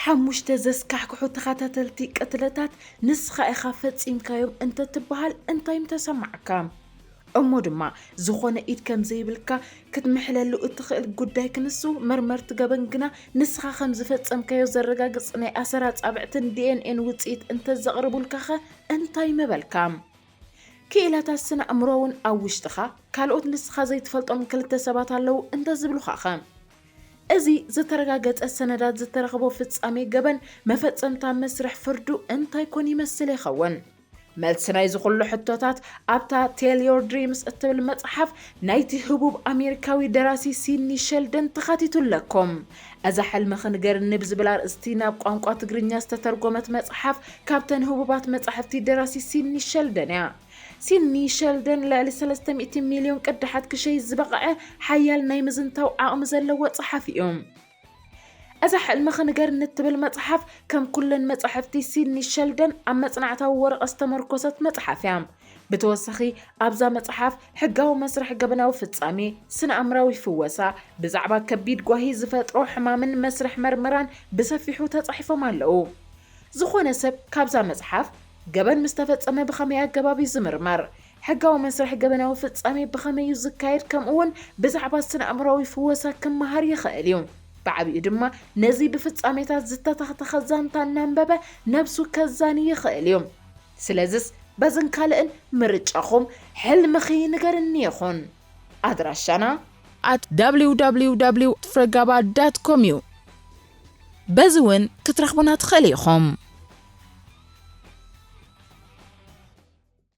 ሓሙሽተ ዘስካሕክሑ ተኸታተልቲ ቅትለታት ንስኻ ኢኻ ፈጺምካዮም እንተትበሃል እንታይ ምተሰማዕካ? እሞ ድማ ዝኾነ ኢድ ከም ዘይብልካ ክትምሕለሉ እትኽእል ጉዳይ ክንሱ፣ መርመርቲ ገበን ግና ንስኻ ከም ዝፈጸምካዮ ዘረጋግጽ ናይ ኣሰር ኣጻብዕትን ዲ ኤን ኤን ውጽኢት እንተዘቕርቡልካኸ እንታይ ምበልካ? ክኢላታት ስነ ኣእምሮ እውን ኣብ ውሽጥኻ ካልኦት ንስኻ ዘይትፈልጦም ክልተ ሰባት ኣለዉ እንተዝብሉኻኸ? እዚ ዝተረጋገጸ ሰነዳት ዝተረኽቦ ፍጻሜ ገበን መፈጸምታ መስርሕ ፍርዱ እንታይ ኮን ይመስል ይኸውን? መልሲ ናይዚ ኩሉ ሕቶታት ኣብታ Tell Your Dreams እትብል መጽሓፍ ናይቲ ህቡብ ኣሜሪካዊ ደራሲ ሲድኒ ሸልደን ተኻቲቱ ኣለኩም። እዛ ሕልምኺ ንገርኒ ብዝብል ኣርእስቲ ናብ ቋንቋ ትግርኛ ዝተተርጎመት መጽሓፍ ካብተን ህቡባት መጻሕፍቲ ደራሲ ሲድኒ ሸልደን እያ። ሲድኒ ሸልደን ልዕሊ ሰለስተ ሚእቲ ሚልዮን ቅዳሓት ክሸይጥ ዝበቕዐ ሓያል ናይ ምዝንታው ዓቕሚ ዘለዎ ጸሓፊ እዩ። እዛ ሕልምኺ ንገርኒ እትብል መጽሓፍ ከም ኩለን መጻሕፍቲ ሲድኒ ሸልደን ኣብ መጽናዕታዊ ወረቐት ዝተመርኮሰት መጽሓፍ እያ። ብተወሳኺ ኣብዛ መጽሓፍ ሕጋዊ መስርሕ ገበናዊ ፍጻሜ፣ ስነ ኣእምራዊ ፍወሳ፣ ብዛዕባ ከቢድ ጓሂ ዝፈጥሮ ሕማምን መስርሕ መርመራን ብሰፊሑ ተጻሒፎም ኣለዉ። ዝኾነ ሰብ ካብዛ መጽሓፍ ገበን ምስ ተፈጸመ ብኸመይ ኣገባብ እዩ ዝምርመር? ሕጋዊ መስርሕ ገበናዊ ፍጻሜ ብኸመይ እዩ ዝካየድ? ከምኡውን ብዛዕባ ስነ ኣእምራዊ ፍወሳ ክመሃር ይኽእል እዩ። ብዓቢኡ ድማ ነዚ ብፍጻሜታት ዝተተኽተኸ ዛንታ እናንበበ ነብሱ ከዛኒ ይኽእል እዩ። ስለዝስ በዝን ካልእን ምርጫኹም ሕልምኺ ንገርኒ ይኹን። ኣድራሻና at www ፍረጋባ ዳት ኮም እዩ። በዚ እውን ክትረኽቡና ትኽእል ኢኹም።